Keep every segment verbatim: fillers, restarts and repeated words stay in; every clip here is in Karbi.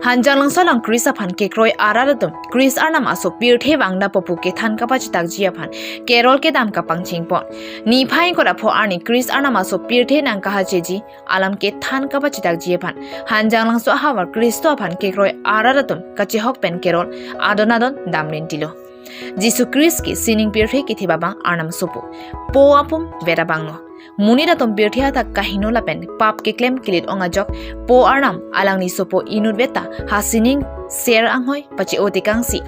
Hanjanglangso along Christ aphan kekroi arat atum Christ Arnam aso pirthe vangdampo pu kethan kapachethakji aphan carol kedam kapangchengpon. Niphai ingkoi ra pho arni Christ Arnam aso pirthe nangkahacheji alam kethan kapachethakji aphan Hanjanglangso ahavar Khristo aphan kekroi arat atum kachehok pen carol adon adon damrintilo. Jisu Christ ke sining pirthe kethe abang Arnam sopo. Po apum vet abanglo. Monit atum pirthe athak kaheno lapen pap keklem kelit ong ajok Po Arnam alangli sopo inut veta ha sining ser anghoi pache-o tekangsi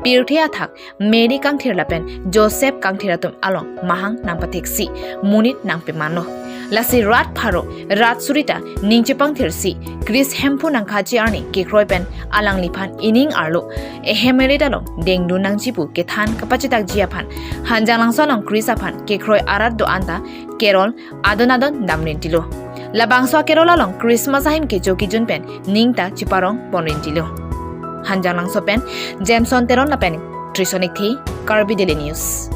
pirthe athak Mary kangthir lapen Joseph kangthir atum along mahang nangpatheksi monit nangpemanlo. Lasi rat pharo rat suri ta ning chepangthirsi Christ Hemphu nangkahache arni kekroi pen alangliphan ining arlo ehem erit along dengdun nangji pu kethan kapachethakji aphan Hanjanglangso along Christ aphan kekroi arat do-an ta carol adon adon damrintilo. Labangso acarol along Christmas ahim kecho kejun pen ning ta cheparong ponrintilo. Hanjanglangso pen Jameson Teron lapen Trison Ikthe, Karbi Daily News.